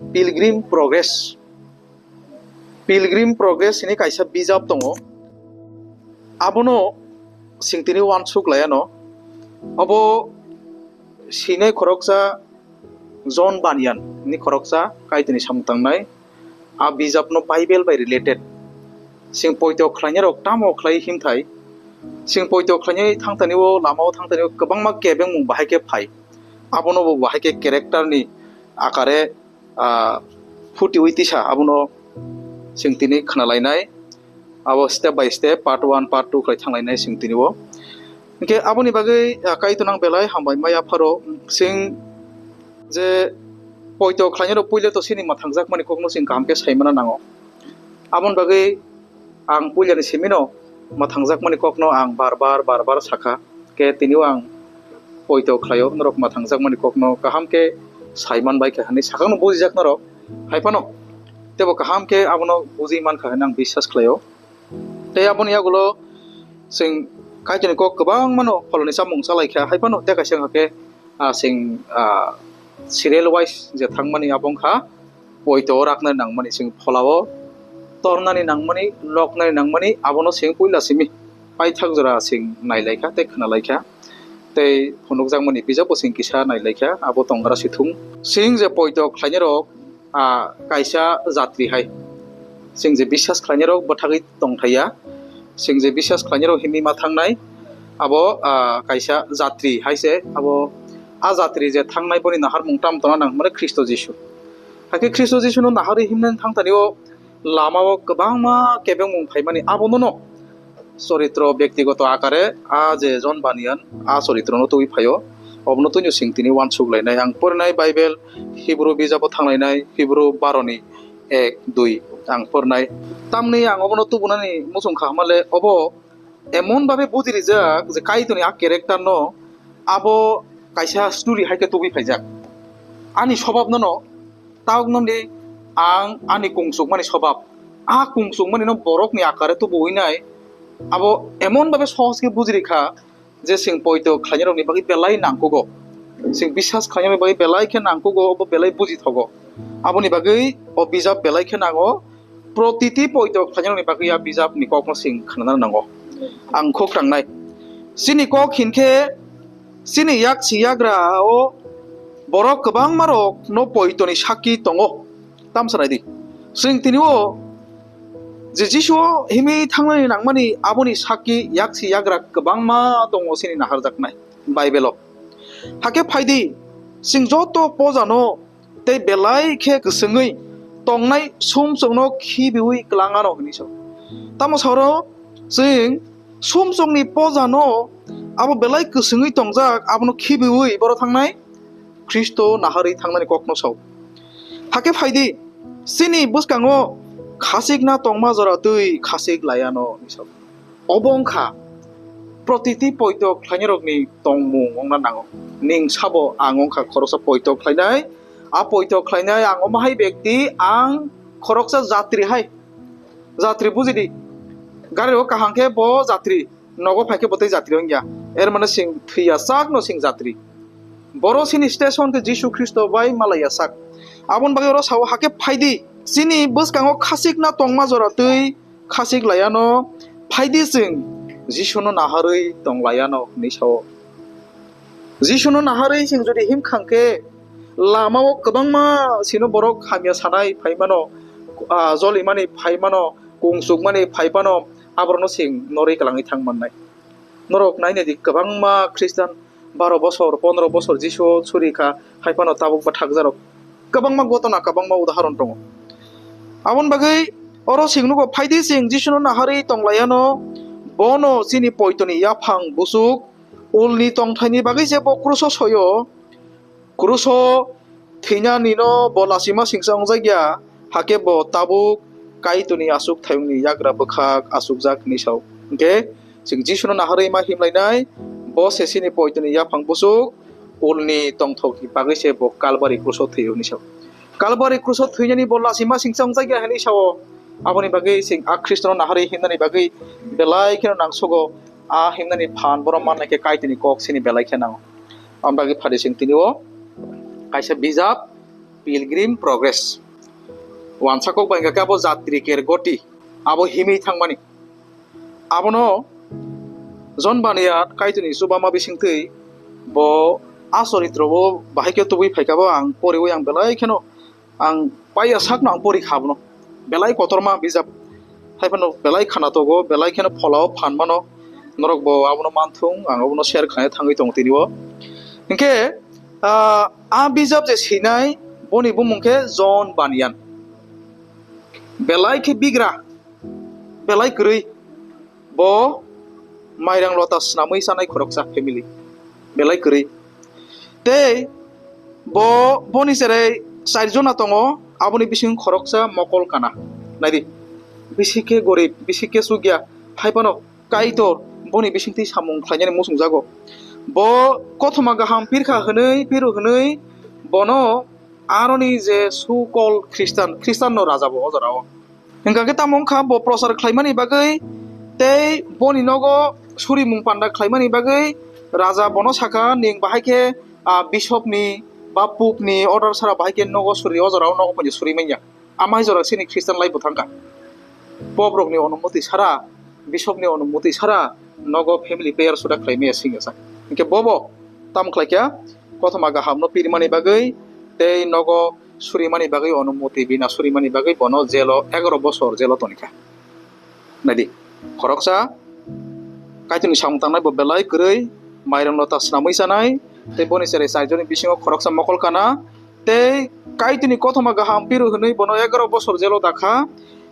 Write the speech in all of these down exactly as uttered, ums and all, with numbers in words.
Pilgrim Progress. Pilgrim Progress hwnwi kaisa bijap tongo. Abono chwng tini uansuk laiano. Obo swinai khoroksa John Bunyan ni khoroksa Kaitorni samung tangnai. A bijapno Bible bai related. Chwng poito khlainai rok tamo khlai himthai. Chwng poito khlainai thangtani o lama o thangtani o kwbangma kebengmung bahai khe phai. Abono bo bahai khe character ni akare, ah, phuti ui tisa abono chwng tini khna lainai. Abo step by step, part one, part two khlai thang lainai chwng tini o. Hwnkhe aboni bagwi, ah, Kaitor nang belai hambai maya pharo chwng je poito khlainai rok puila to chini mwthangjakmani kokno chwng kaham khe saimana nango. Aboni bagwi ang puilani simino mwthangjakmani kokno ang bar bar, bar bar sakha. Khe tini o ang poito khlaio, norok mwthangjakmani kokno kaham khe saiman bai kha hwnwi sakano bujijak norok. Hai phano teibo kaham khe abono bujui man kha hwnwi ang biswas khlaio. Tei aboni yagulo chwng Kaitorni kok kwbangmano pholoni chamung cha lai kha. Hai phano tei kaisa wngkha khe, ah, chwng, ah, serial wise je thangmani abo wngkha poito raknani nangmani, chwng pholao tornani nangmani, loknani nangmani, abono chwng puila simi paithak jora chwng nai lai kha tei khna lai kha. Tei phunukjakmani bijabo chwng kisa nai lai kha, abo tongra si thung. Chwng je poito khlainai rok, ah, kaisa jatri hai. Chwng je biswas khlainai rok bwthagwi tongthaiya. Chwng je biswas khlainai rok himwi ma thangnai, abo, ah, kaisa jatri hai se. Abo a jatri je thangnai boni naharmung tamo tongna nang hwnmale Khristo Jisu. Hakhe Khristo Jisuno naharwi himnani thangtani o lama o kwbangma kebengmung phaimani abono no. Choritro bektigoto akare a je John Bunyan a choritrono twi phaio, obono twino chwng tini uansuk lainai. Ang porinai Bible Hibru bijabo thang lainai, Hibru baroni ek dui ang porinai. Tamni ang obono tubunani muchung kha hwnmale obo emon babe buji rijak je Kaitorni a character no abo kaisa story hai khe tubui phaijak. Ani swbab no no Tabuk nokni ang ani kungsukmani swbab, a kungsukmani no borokni akare tubuwi nai, abo emon babe sohos khe bujiri kha je chwng poito khlainai rokni bagwi belai nangkugo, chwng biswas khlainai rokni bagwi belai khe nangkugo, obo belai bujithogo. Aboni bagwi o bijap belai khe nango, protiti poito khlainai rokni bagwi a bijapni kokno chwng khnana nango. Ang khuk tangnai, chini kok hinkhe chini yak si yagra o borok kwbangma rok no poito ni sakki tongo. Tamsa nai di. Chwng tini o je Jisu o himwi thangnani nangmani aboni sakki yak si yagra kwbangma tongo chini naharjaknai Bible o. Hakhe phai di, chwng joto poja no tei belai khe kwswngwi tongnai sumsokno khibiwi kwlang ano hwnwi sa. Tamo sa oro chwng sumsokni poja no abo belai kwswngwi tongjak, abono khibiwi boro thangnai Khristo naharwi thangnani kokno sao. Hakhe phai di, chini bwskango khachikna tongma jora twi khachik lai ano hwnwi sao. Obo wngkha protiti poito khlainairokni tongmung wngna nango. Ning sabo ang wngkha khoroksa poito khlainai. A poito khlainai ang omo hai bekti, ang khoroksa jatri hai. Jatri bujidi. Gari o kaham khe bo jatri, nogo phai khe bo tei jatri wngya. Er mane sing thwiya sak no sing jatri. Boro sini station khe Jisu Khristo bai malaiya sak. Aboni bagwi oro sao, hakhe phaidi. Chini bwskango khachikna tongma jora twi khachik laiano, phaidi chwng Jisuno naharwi tong laiano hwnwi sao. Jisuno naharwi chwng jodi himkhang khe, lama o kwbangma sino borok hamya sanai phai mano, ah, jolimani phai mano, kung chukmani phai phano, aborokno chwng norwi kwlangwi thang mannai. Norok naina di, kwbangma Khristan baro bosor, pondro bosor Jisu o suri kha, hai phano tabuk bwthakjak rok kwbangma gotona, kwbangma udahoron tongo. Aboni bagwi oro chwng nugo, phaidi chwng Jisuno naharwi tong laiano, bono chini poitoni yaphang buchuk ulni tongthaini bagwi je bo kruso soyo, kruso thwinani no bo lachima singsa wngjak ya, hakhe bo tabuk Kaitorni achukthayungni yagra bwkhak achukjak hwnwi sao. Hinkhe chwng Jisuno naharwi ma himlainai, bo se chini poitoni yaphang buchuk ulni tongthokni bagwi se bo Kalbari kruso thwi hwnwi sao. Kalbari kruso thwinani bo lachima singsa wngjak ya hwnwi sao. Aboni bagwi chwng a Khristono naharwi himnani bagwi belai kheno nangsugo. A himnani phan borok manna khe Kaitorni kok sini belai khe nango. Aboni bagwi phaidi chwng tini o kaisa bijap, Pilgrim Progress. Wansa kok bai hwnkha khe abo jatri ker goti, abo himwi thangmani. Abono John Bunyan Kaitorni chubama bisingtwi bo a choritrobo bahai khe tubui phaikha bo ang poriwi ang belai kheno ang paiya sakno ang pori kha abono. Belai kotorma bijap. Haiphano belai khana togo, belai kheno pholao phan mano. Norok bo abono manthung, ang abono share khaina thangwi tongo tini o. Hinkhe, ah, a bijap je sinai boni bumung khe John Bunyan. Belai khe bigra, belai kwrwi. Bo mairang lota swnamwi chanai khoroksa family, belai kwrwi. Tei bo, boni cherai char jona tongo, aboni bising khoroksa mokol kana. Naidi, bisi khe gorib, bisi khe chukya, hai phano Kaitor boni bisingtwi samung khlainani muchungjago. Bo kothoma kaham pirkha hwnwi, piru hwnwi bono aroni je so called Christian, Christian no raja bo o jora o. Hingkha khe tamo wngkha bo prochar khlaimani bagwi tei boni nogo surimung panda khlaimani bagwi raja bono sakha, "Ning bahai khe, ah, bishop ni ba pope ni order sara bahai khe nogo suri o jora o nogo poino suri manya." Amai jora chini Christian life bo thangkha. Pope rokni onumoti sara, bishop ni onumoti sara nogo family prayer suda khlai maya singya sa. Hinkhe bobo tamo khlai kha, kothoma kaham no pirmani bagwi tei nogo surimani bagwi, onumoti bina surimani bagwi bono jelo egaro bosor jelo tonikha. Naidi, khoroksa Kaitorni samung tangnai bo belai kwrwi, mairang lota swnamwi chanai, tei boni cherai char joni bisingo khoroksa mokol kana, tei Kaitorni kothoma kaham piru hwnwi bono egaro bosor jelo dakha,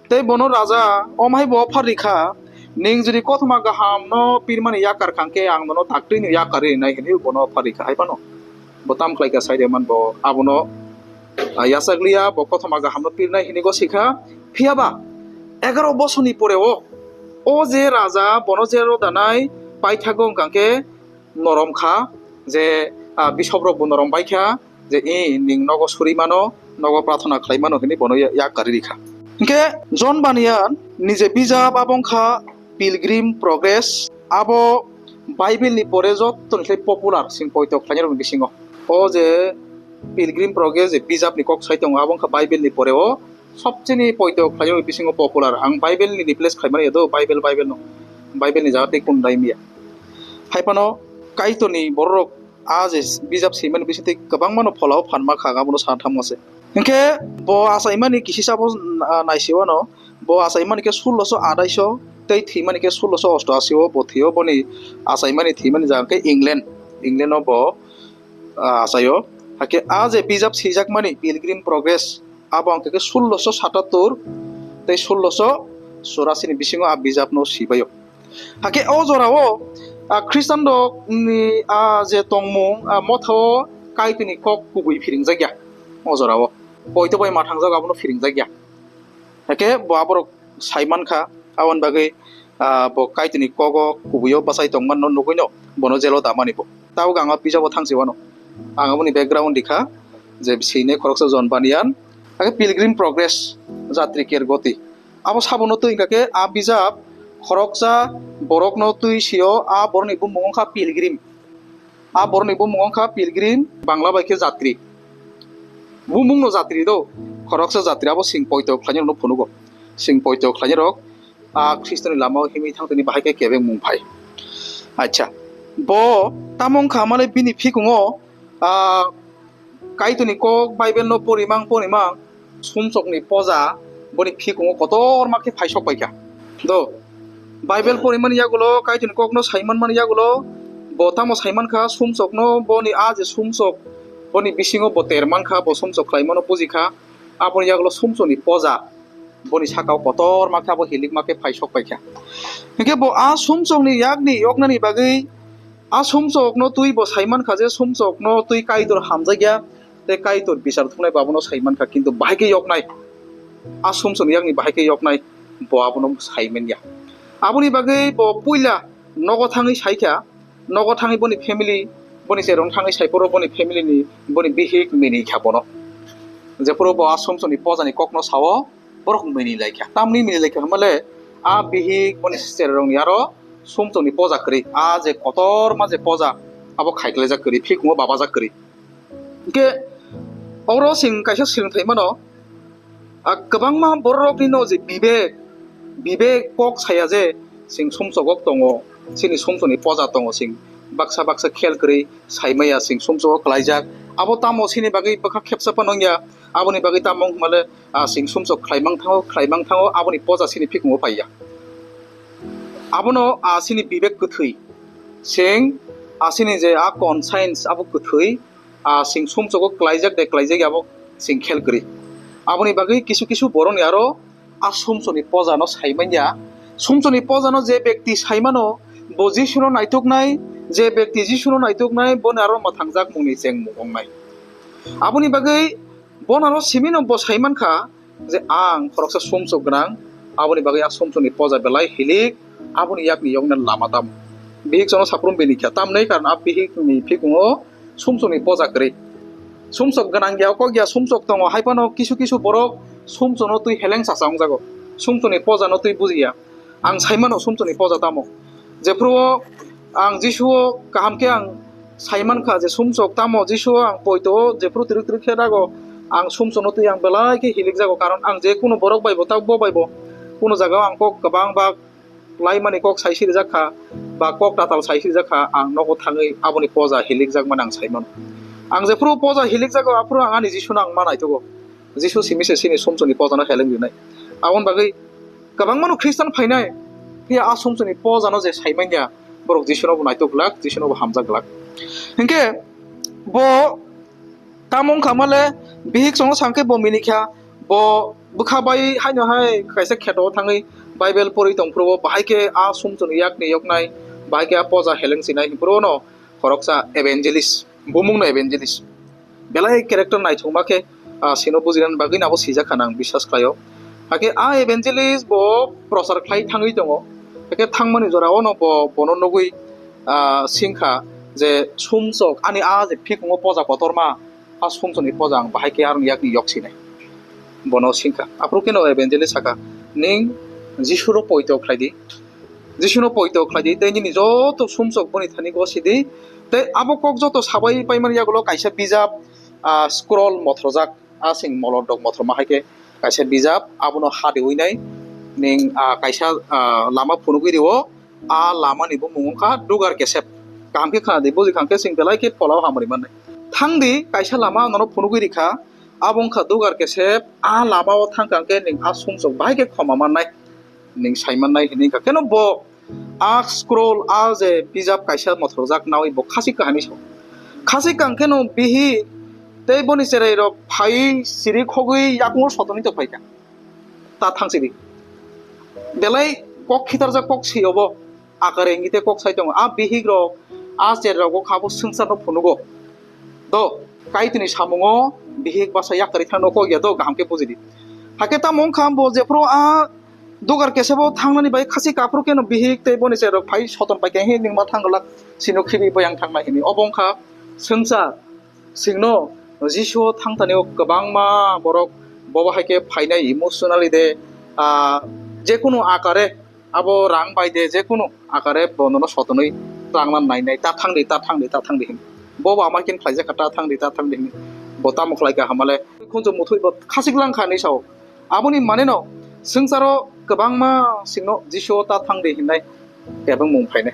tei bono raja omhai bo offer rikha, "Ning jodi kothoma kaham no pirmani yakar khang khe ang nono daktwino yakar rinai," hwnwi bono offer rikha. Hai phano bo tam khlai kha sai de man bo abono, ah, yachak liya, bo kothoma kaham no pirnai hwnwi go sikha. Phiya ba egaro bosor ni pore o, o je raja bono jelo danai paithago wngkha khe norom kha, je, ah, bishop rok bo norom bai kha, je, "I, ning nogo suri mano, nogo prathana khlai mano," hwnwi bono ya-, yak kari rikha. Hinkhe John Bunyan ni je bijap abo wngkha Pilgrim Progress, abo Bible ni pore jottoni khlai popular sing poito khlainai rokni bisingo. O je Pilgrim Progress je bijap ni kok sai tongo, abo wngkha Bible ni pore o sobchini poito khlainai rokni bisingo popular. Ang Bible ni replace khlaimani ya do, Bible, Bible no, Bible ni jaga tei kun dai miya. Hai phano Kaitorni bororok a je bijap swimani bisingtwi kwbangmano pholao phan ma kha, abono sana thangma se. Hinkhe bo achaimani kisisa bo, ah, naisiwano, bo achaimani khe sulloso adaiso tei thwimani khe sulloso osto asi o bo thwio, boni achaimani thwimani jaga khe England, England o bo, ah, achaio. Hakhe a je bijap swijakmani Pilgrim Progress, abo ang khe sulloso satattor tei sulloso churasi ni bisingo a bijapno sibaio. Hakhe o jorao, ah, Khristan rokni, ah, je tongmung, ah, mothao Kaitorni kok kubui phiringjak ya o jorao. Poito bai mathangjak abono phiringjak ya. Hakhe bo aborok sai mankha, aboni bagwi, ah, bo Kaitorni kogo kubuio bachai tongmano nugwino bono jelo damani bo. Tabuk ang o bijabo thangsi wano. Ang aboni background rikha je sinai khoroksa John Bunyan, hakhe Pilgrim Progress, Jatri Ker Goti. Abo sabono twi hwnkha khe a bijap khoroksa borokno twi sio, a borokni bumung wngkha Pilgrim. A borokni bumung wngkha Pilgrim, Bangla bai khe Jatri. Bumungno Jatri do, khoroksa Jatri abo sing poito khlainai rokno phunugo. Sing poito khlainai rok a Khristoni lamao himwi thangtoni bahai khe kebengmung phai. Acha, bo tamo wngkha male bini phikungo, a, Kaitorni kok Bible no porimang porimang sumsokni poja boni phikungo kotorma khe phaisok paikha. Do, Bible porimani yagulo, Kaitorni kokno saimanmani yagulo, bo tamo saimankha, sumsokno boni a je sumsok, boni bisingo bo termankha, bo sumsok khlaimano bujikha, aboni yagulo sumsokni poja boni sakao kotorma khe abo hilikma khe phaisok paikha. Hinkhe bo a sumsokni yakni yoknani bagwi a sumsokno twi bo saimankha je sumsokno twi Kaitor hamjakya, tei Kaitor bichar thumnai bo abono saimankha, kintu bahai khe yoknai, a sumsokni yakni bahai khe yoknai bo abono saimanya. Aboni bagwi bo puila nogo thangwi saikha, nogo thangwi boni family, boni cherong thangwi saiphuru boni family ni, boni bihik mini kha bono. Jephuru bo a sumsokni pojani kokno sao, borok mini laikha. Tamni mini laikha hwnmale a bihik boni cherong ni aro sumsokni poja kwrwi. A je kotorma je poja abo khaiklaijak kwrwi, phikungo babajak kwrwi. Hinkhe Oro chwng kaisa swrwngthai mano, a, kwbangma bororokni no je bibek, bibek kok saya je chwng sumsok o tongo, chini sumsokni poja tongo, chwng baksa baksa khel kwrwi saimaya chwng sumsok o kwlaijak. Abo tamo chini bagwi bwkha khepsa phano wngya, aboni bagwi tamo wngmale, a, chwng sumsok khlaimang thango, khlaimang thango, aboni poja chini phikungo paiya. Abono, a, chini bibek kwthwi, chwng, a, chini je a conscience abo kwthwi, a, chwng sumsogo kwlaijak de kwlaijak ya abo chwng khel kwrwi. Aboni bagwi kisu kisu boroni aro a sumsokni poja no sai manya. Sumsokni poja no je bekti sai mano, bo Jisu no naituknai, je bekti Jisu no naituknai, boni aro mwthangjak mungni chengmung wngnai. Aboni bagwi bono aro simi no bo sai mankha, je ang khoroksa sumsok gwnang, aboni bagwi a sumsokni poja belai hilik, aboni yakni yokna lama tamo. Bihik chwngno saphuru bini kha, tamni karon a bihikni phikungo sumsokni poja kwrwi. Sumsok gwnang ya, kok ya sumsok tongo, hai phano kisu kisu borok sumsokno twi heleng sasa wngjago, sumsokni pojano twi bujiya. Ang sai mano sumsokni poja tamo. Jephuru o ang Jisu o kaham khe ang sai mankha je sumsok tamo, Jisu o ang poito o jephuru twrwk twrwk khe dago, ang sumsokno twi ang belai khe hilikjago, karon ang je kunu borok bai bo, tak bo bai bo, kunu jaga o ang kok kwbang ba laimani kok sai sirijak kha, ba kok tatal sai sirijak kha, ang nogo thangwi aboni poja hilikjakmani ang sai mano. Ang jephuru poja hilikjago, aphuru ang ani Jisuno ang ma naithogo. Jisu simi se chini sumsokni pojano heleng rinai. Aboni bagwi kwbangmano Khristan phainai, phiya a sumsokni pojano je sai manya, borok Jisuno bo naitok glak, Jisuno bo hamjak glak. Hinkhe bo tamo wngkha male, bihik chwngno sakhe bo mini kha, bo bwkha bai haino hai kaisa kheto o thangwi Bible pori tongphuru, bahai khe a sumsokni yakni yoknai, bahai khe a poja heleng sinai, hinkhe bono khoroksa evangelist, bumungno evangelist. Belai character naithokma khe, ah, sino bujinani bagwi abo sijak kha nang biswas khlaio. Hakhe a evangelist bo prochar khlai thangwi tongo. Hakhe thangmani jora o no bo, bono nugwi, ah, singkha je sumsok ani a je phikungo poja kotorma, a sumsokni poja ang bahai khe aroni yakni yok sinai. Bono singkha. Aphuru kheno evangelist sakha, "Ning Jisuno poito khlai di." Jisuno poito khlai di, tei nini joto sumsok boni thani gosidi. Tei abo kok joto sabai paimani yagulo kaisa bijap, ah, scroll mothorjak, a sing molor dok mothorma hai khe kaisa bijap, abono hadiwi nai ning, ah, kaisa, ah, lama phunugwi rio, a lamani bumung wngkha Dugar Kesep. Kaham khe khna di, buji khang khe sing belai khe pholao hamari mannai. Thang di, kaisa lama nono phunugwi rikha, abo wngkha Dugar Kesep, a lama o thang kang khe ning a sumsok bahai khe khoma mannai. Ning sai mannai hinwi kha. Kheno bo a scroll, a je bijap kaisa mothorjak nawi bo khasik kahani sao. Khasik kang kheno bihik tei boni cherai rok phaiwi siri khogwi yakung sotonwi tong phaikha. Ta thang sidi. Belai kok khitarjak kok si obo. Akare wngwi tei kok sai tongo. A bihik rok, a cherai rok bo kha bo swngcharno phunugo. Do, Kaitorni samungo bihik basa yakarwi thangno kok ya do, kaham khe bujidi. Hakhe tamo wngkha bo jephuru a Dugar Kesep o thangnani bai khasik aphuru kheno bihik tei boni cherai rok phai soton pai khe hinwi ningma thang glak, sino khibi boyang thangnai hinwi. Obo wngkha swngchar, singno Jisu o thang thani o kwbangma borok bobo hai khe phainai emotionally de, ah, jekunu akare abo rang bai de jekunu akare bo nono sotonwi twlangna nainai, "Ta thang di, ta thang di, ta thang di," hinwi. Bo bo ama khe khlaijak kha, "Ta thang di, ta thang di," hinwi. Bo tamo khlai kha hamale khunju muthwi bo khasik lang kha hinwi sao. Aboni mane no swngcharo kwbangma singno Jisu o ta thang di hinnai kebengmung phainai,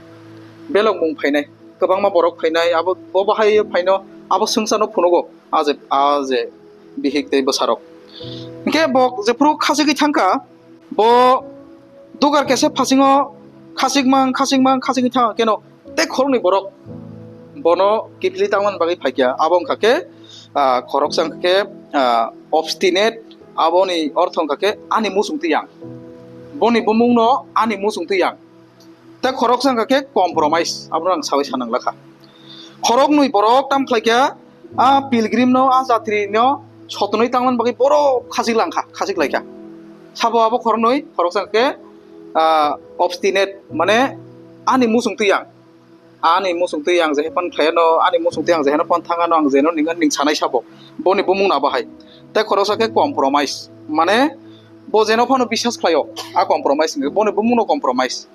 belokmung phainai, kwbangma borok phainai, abo bo bahai phaino abo swngcharno phunugo, a je, a je bihik tei bwsarok. Hinkhe bo jephuru khachigwi thangkha, bo Dugar Kesep phasingo khachikmang, khachikmang, khachigwi thangkha keno tei khoroknwi borok bono kiphilwi tangmani bagwi phaikha. Abo wngkha khe, ah, khoroksa wngkha khe, ah, obstinate, aboni ortho wngkha khe ani muchung twi yang. Boni bumungno ani muchung twi yang. Tei khoroksa wngkha khe compromise, abono ang sawi sanang lakha. Khoroknwi borok tam khlai kha, a pilgrim no, a jatri no sotonwi tangmani bagwi borok khachik langkha, khachik laikha. Sabo abo khoroknwi, khoroksa wngkha khe, ah, obstinate, mane ani muchung twi yang. Ani muchung twi ang je hepan khlaino, ani muchung twi ang je heno phan thangano, ang jeno ning, ning sanai sabo. Boni bumung na bahai. Tei khoroksa khe compromise. Mane bo jeno phano biswas khlaio, a compromise hinwi. Boni bumungno compromise.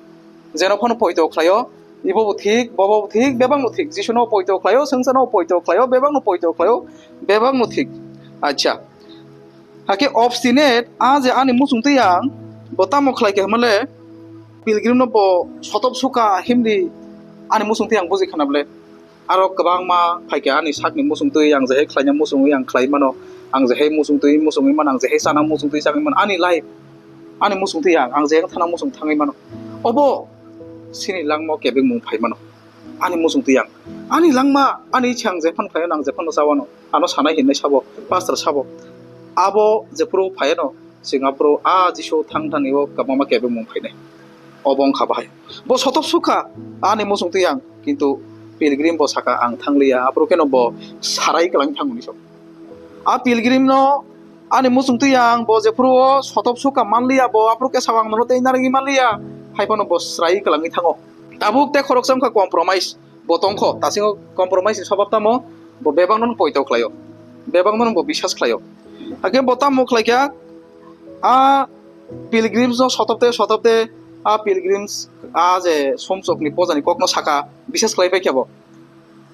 Jeno phano poito khlaio, ibo bo thik, bobo bo thik, bebak no thik. Jisu no poito khlaio, swngchar no poito khlaio, bebak no poito khlaio, bebak no thik. Acha. Hakhe obstinate a je ani muchung twi ang bo tamo khlai kha hwnmale pilgrim no bo sotop suka himdi ani muchung twi ang buji khana bole. Aro kwbangma phaikha ani sakni muchung twi ang jehai khlaina muchungwi ang khlai mano, ang jehai muchung twi muchungwi mano, ang jehai chana muchung twi chagwi mano, ani life, ani muchung twi ang, ang jehai thana muchung thangwi mano. Obo sini langma kebengmung phai mano, ani muchung twi ang, ani langma, ani ichha ang jephano khlaio, ang jephano chawano, ano sanai hinwi sabo, pastor sabo, abo jephuru phaiano, chwng aphuru a Jisu thang thani o kwbangma kebengmung phainai. Obo wngkha bahai. Bo sotop sukha ani muchung twi ang, kintu pilgrim bo saka ang thangliya, aphuru keno bo sarai kwlangwi thango hwnwi sa. A pilgrim no ani muchung twi ang bo jephuru o sotop sukha manliya bo, aphuru khe sa ang nono tei narwgwi manliya, hai phano bo sarai kwlangwi thango. Tabuk tei khoroksa wngkha compromise. Bo tongkho, tasingo compromise ni swbab tamo, bo bebakno poito khlaio, bebakno bo bisas khlaio. Hakhe bo tamo khlaikha, a pilgrims no sotopte sotopte, a pilgrims a je sumsokni pojani kokno saka, bisas khlai paikha bo.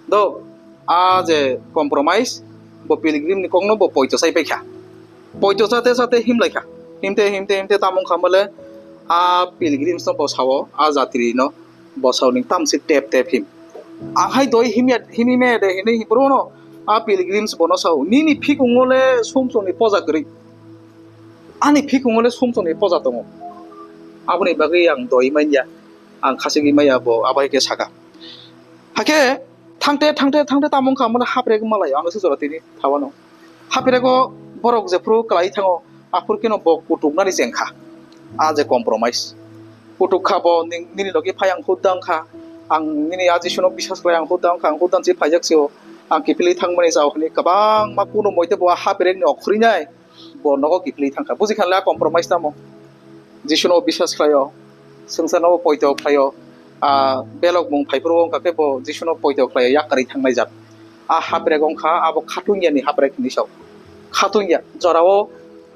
Do, a je compromise, bo pilgrim ni kokno bo poito sai paikha. Poito sate sate himlaikha. Himte himte himte tamo wngkha mole, a pilgrims no bo sao, a jatri no bo sao ning tamsi tep tep him. Ang hai doi himya, himi me de hinwi himphuru no a pilgrims bono sao, "Nini phikungo le sumsokni poja kwrwi. Ani phikungo le sumsokni poja tongo." Aboni bagwi ang doi manya, ang khachigwi maya bo abo hai khe saka. Hakhe thangte thangte thangte tamo wngkha mole haprek malai ang se jora tini thawano. Haprego borok jephuru kwlai thango, aphuru keno bo kutuknani jengkha. A je compromise. Kutuk kha bo ning-, nini logi phai ang hut dang kha. Ang nini a Jisuno bisas khlai ang hut dang kha, ang hut dang si phaijak sio. Ang kiphilwi thangmani jao hwnwi kwbangma kuno moite bo a haprekni okhrinai bo nogo kiphilwi thangkha. Buji khanle a compromise tamo. Jisuno bisas khlaio, swngcharno bo poito khlaio. A belok mung phaiphuru wngkha khe bo Jisuno poito khlaio, yakarwi thangnai jat. A haprek wngkha, abo khatungya ni haprek hinwi sao. Khatungya, jorao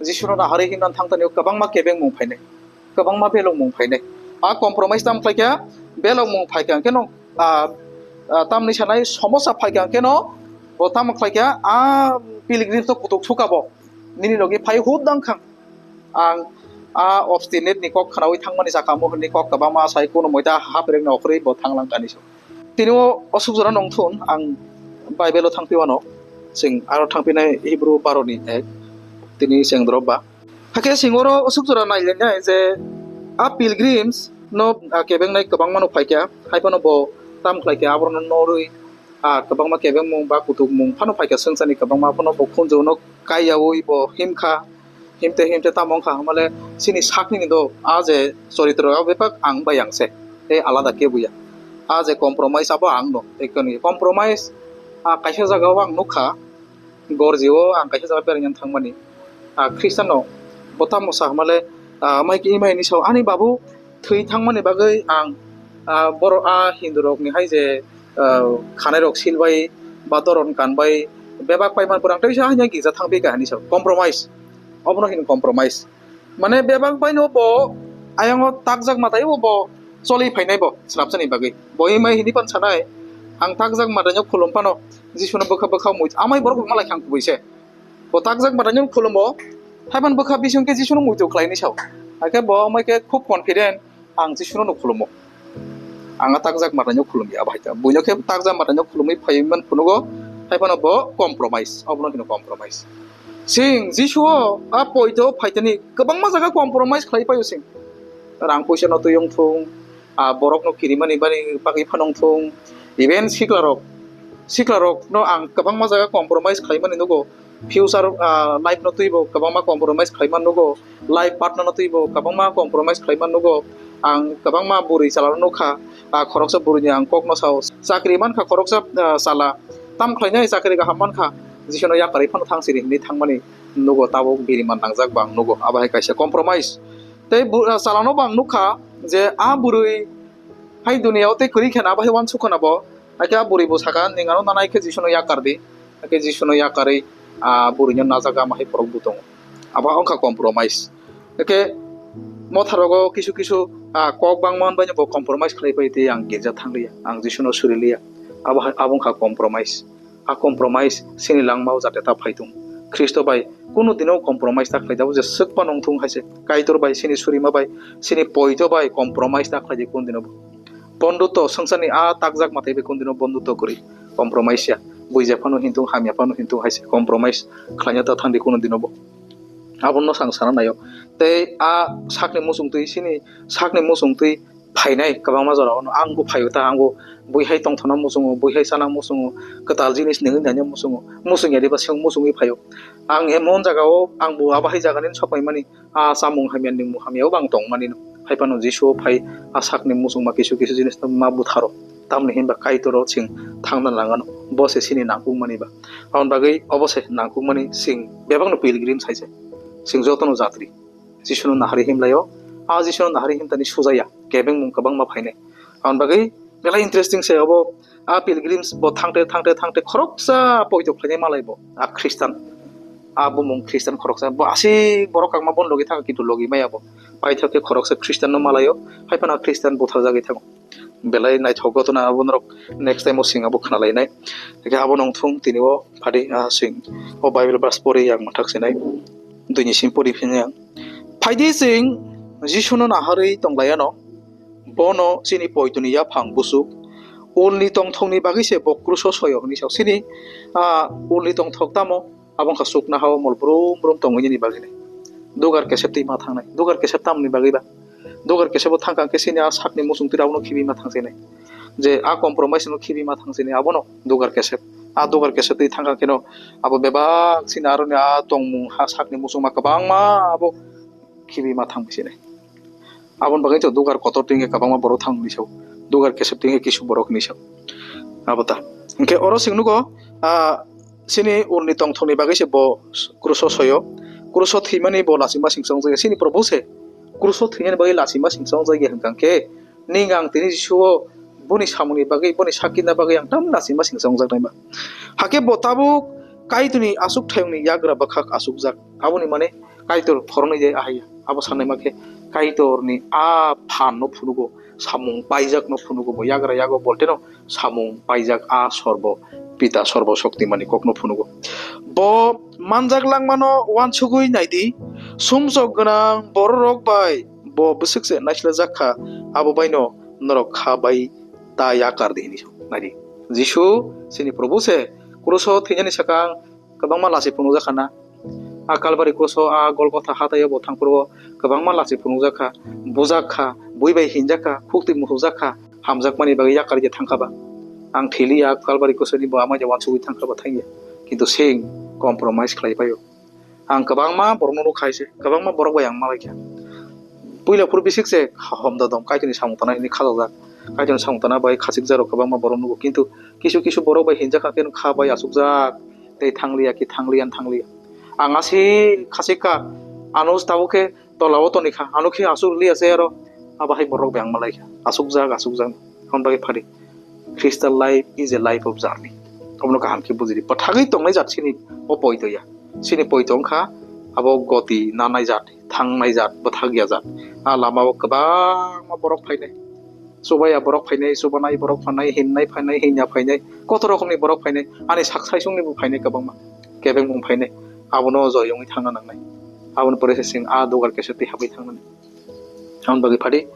Jisuno naharwi himna thangtani kwbangma kebengmung phainai. Kwbangma belokmung phainai. A compromise tam khlaikha, belokmung phaikha hwnkhe no, a, a, tamni sanai somosa phaikha hwnkhe no, bo tamo khlaikha, a pilgrim to kutuk sukha bo. Nini logi phai hut dang khang. Ang a obstinate ni kok khnaui thangmani jaka mo hwnwi kok kwbangma sai kuno moita haprekni okhorwi bo thanglang kani so. Tini o aswk jora nongthun ang Bible o thangpi wano, chwng aro thangpinai Hebrew baro ni ek, tini chwng drop ba. Hakhe chwng oro aswk jora nailainai je a pilgrims no, a, kebengnai kwbangma no phaikha, hai phano bo tam khlaikha, aborokno norwi, a, kwbangma kebengmung ba kutukmung phano phaikha, swngcharni kwbangma phano bo khunjuno kaiyaui bo himkha, himte himte tamo wngkha hwnmale chini sakni ni do a je choritro o bebak ang bai ang se, tei alada kebo ya. A je compromise abo ang no, tei kani compromise, a, kaisa jaga o ang nukha, Gorjio ang kaisa jaga beraina thangmani, a, Khristiano bo tamo sa hwnmale, a, mai ki mai ni sao, "Ani babu thwi thangmani bagwi ang, a, borok a Hindu rokni hai je, a, khanai rok sil bai ba doron kan bai bebak pai man purang teisa hanya gija thang phi ka," hinwi sao. Compromise. Obono hino compromise. Mane bebak bai no bo ayang o takjak matai o bo choli phainai bo srapsani bagwi. Bo himai hini pan sanai, "Ang takjak matai no khulum phano Jisuno bwkha bwkha mui amai borok bo malai khang kubui se." Bo takjak matai no khulumo, haiban bwkha bising khe Jisuno muitu khlaini sao. Hakhe bo amai khe khub confident, "Ang Jisuno no khulumo. Ang a takjak matai no khulumya bai ta." Buino khe takjak matai no khulumwi phaiman phunugo, haiphano bo compromise, obono hino compromise. Sing Jisu o a poito phaitani kwbangma jaga compromise khlai paio sing. Rang puisa no twi wng thung, a borok no kirimani bani bagwi phano wng thung, even sikla rok, sikla rok no ang kwbangma jaga compromise khlaimani nugo. Future, ah, life no twibo kwbangma compromise khlaima nugo, life partner no twibo kwbangma compromise khlaima nugo. Ang kwbangma bwrwi chala no nukha, ah, khoroksa bwrwini ang kok no sao, chakri mankha khoroksa, ah, chala, tam khlainai chakri kaham mankha, Jisuno yakarwi phano thang siri hinwi thangmani nugo, tabuk biriman nangjak bo ang nugo, abo hai kaisa compromise. Tei bu-, ah, chala no bo ang nukha je a bwrwi hai duniya o tei kwrwi khe na abo hai uansuk khwna bo. Hakhe a bwrwi bo saka, "Nwng ano nanai khe Jisuno yakar di." Hakhe Jisuno yakarwi a bwrwino najak ama hai borok bo tongo. Abo wngkha compromise. Hakhe motharogo kisu kisu, a, kok bangma bai bo compromise khlai pai tei ang girja thang liya, ang Jisuno suri liya. Abo hai, abo wngkha compromise. A compromise chini langmao jate ta phai tung. Khristo bai kunu dino compromise ta khlai da, o je swk phano wng thung hai se. Kaitor bai, chini surima bai, chini poito bai compromise ta khlai di kunu dino bo. Bondhutto, swngcharni a takjak mwtai bai kunu dino bondhutto kwrwi, compromise ya. Buija phano hintung, hamya phano hintung hai se, compromise khlaina ta thang di kunu dino bo. Abono sang sana naio. Tei a sakni muchung twi, chini sakni muchung twi phainai kwbangma jora ono. Ang bo phaio ta, ang bo buihai tongthokna muchungo, buihai chana muchungo, kwtal jinis nungwi naina muchungo, muchung ya diba se muchungwi phaio. Ang emon jagao, ang bo abo hai jagani sok paimani, a chamung hamya, nungmung hamya o bo ang tongmani no. Hai phano Jisu o phai, a sakni muchungma kisu kisu jinis no ma butharo. Tamni hinba Kaitor o chwng thangna nangano, bo se chini nangkukmani ba. Aboni bagwi obo se nangkukmani, chwng bebakno pilgrim sai se. Chwng jotono jatri. Jisuno naharwi himlaio. A Jisuno naharwi himtani sujaya. Kebengmung kwbangma phainai. Aboni bagwi belai interesting se obo. A pilgrims bo thangte, thangte, thangte khoroksa poito khlainai malai bo. A Khristan. A bumung Khristan khoroksa. Bo aswk borok kangma bon logi thang, kintu logi maya bo. Paithak khe khoroksa Khristanno malaio. Hai phano a Khristan butharjagwi thango. Belai naithok ghotona abo norok next time o sing abo khna lainai. Hwnkhe abo nong thung tini o phadi, ah, sing o Bible verse pori yang mwthak sinai. Duini sim pori phini yang. Phaidi sing Jisuno naharwi tong laiano, bono chini poitoni yaphang buchuk, ulni tongthokni bagwi se bo kruso soyo hwnwi sao. Chini, ah, ulni tongthok tamo? Abo wngkha chuknoha o mol brum brum tongwi nini bagwi nai. Dugar kesep twi ma thangnai. Dugar kesep tamni bagwi ba? Dugar kesep bo thangkha khe chini a sakni muchung twi abono khibi ma thangsinai. Je a compromise no khibi ma thangsinai abono dugar kesep. A dugar kesep twi thangkha kheno abo bebak chini aroni a tongmung ha sakni muchungma kwbangma abo khibi ma thang bisinai. Aboni bagwi to dugar kotor twi hwnkhe kwbangma borok thang hinwi sao. Dugar kesep twi hwnkhe kisu borok hinwi sao. Abo ta. Hwnkhe oro chwng nugo, ah, chini ulni tongthokni bagwi se bo kruso soyo. Kruso thwimani bo lachima sing chongjagya. Chini Probhu se kruso thwinani bagwi lachima sing chongjagya hwnkha khe, ning ang tini Jisu o boni samungni bagwi, boni sakina bagwi ang tamni lachima sing chongjaknai ba. Hakhe bo tabuk Kaitorni achukthayungni yagra bwkhak achukjak. Aboni mane Kaitor phoroknwi de ahai ya. Abo sanai ma khe Kaitorni a phan no phunugo, samung paijak no phunugo, bo yagra yago bolteno samung paijak a sorbo pita sorbo shoktimani kok no phunugo. Bo manjak langmano uansugwi naidi, sumsok gwnang bororok bai bo bwswk se naislajak kha, abo baino norok kha bai ta yakar di hinwi sao. Naidi, Jisu chini Probhu se kruso thwinani swkang kwbangma lachi phunukjak kha na. A Kalbari kruso, a Golgotha hathai o bo thangphuru o kwbangma lachi phunukjak kha, bujak kha, bui bai hinjak kha, khuktwi muthubjak kha, hamjakmani bagwi yakar je thangkha ba. Ang thwi liya, Kalbari krusoni bo amai de uansugwi thangkha ba thangya. Kintu sing compromise khlai paio. Ang kwbangma borokno nukha hai se, kwbangma borok bai ang malaikha. Puila phuru bisik se homdodom, Kaitorni samung tana hwnwi khajokjak. Kaitorni samung tana bai khachikjak rok kwbangma borok nugo, kintu kisu kisu borok bai hinjak kha khe kha bai achukjak, tei thangliya khe thangliya, thangliya. Ang aswk khachik kha, ano tabuk khe tola o tonikha, ano khe aswk liya se aro, abo hai borok bai ang malaikha. Achukjak, achukjak, hwn bagwi phari. Christian life is a life of journey. Obono kaham khe bujidi. Bwthagwi tongnai jat chini o poito ya. Chini poito wngkha abo goti nanai jat, thangnai jat, bwthak ya jat. A lama o kwbangma borok phainai. Chubaya borok phainai, chubanai borok phainai, hinnai phainai, hinya phainai, koto rokomni borok phainai, ani sak saisungni bo phainai kwbangma, kebengmung phainai. Abono joi wngwi thangna nangnai. Aboni pore se chwng a dugar kaisa twi habwi thangnani. Aboni bagwi phadi,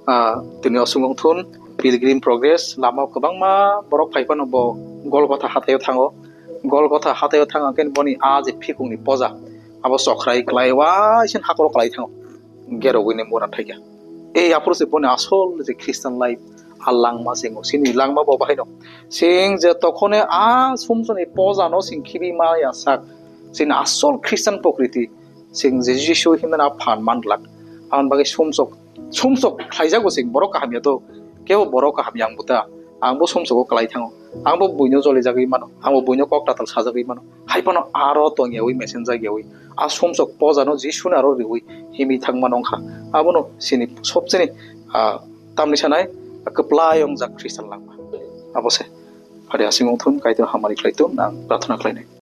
ah, tini o sumung thun Pilgrim Progress lama o kwbangma borok phai phano bo Golgotha hathai o thango. Golgotha hathai o thang khe boni a je phikungni poja abo chokrai klai waisa hakhoro klai thango. Gerogwini mura thaikha. Ei aphuru se boni asol je Christian life a langma se wngo. Chini langma bo bahaino. Chwng je tokhone a sumsokni poja no chwng khibi maya sak. Chini asol Christian prokriti. Chwng je Jisu hinmani a phan man glak. Aboni bagwi sumsok, sumsok khlaijago chwng borok kaham ya to. Kebo borok kaham ya ang bo ta. Ang bo sumsogo klai thango. Ang bo buino jolijagwi mano. Ang bo buino kok tatal sajagwi mano. Hai phano aro tongyawi, mesenjakyawi, a sumsok pojano Jisuni aro riwi himwi thangmano wngkha. Abono chini sobchini, ah, tamni sanai kwplai wngjak Khristan langma. Abo se. Phari aswk wngthun, Kaitor hamari khlai thun, ang prarthana khlainai.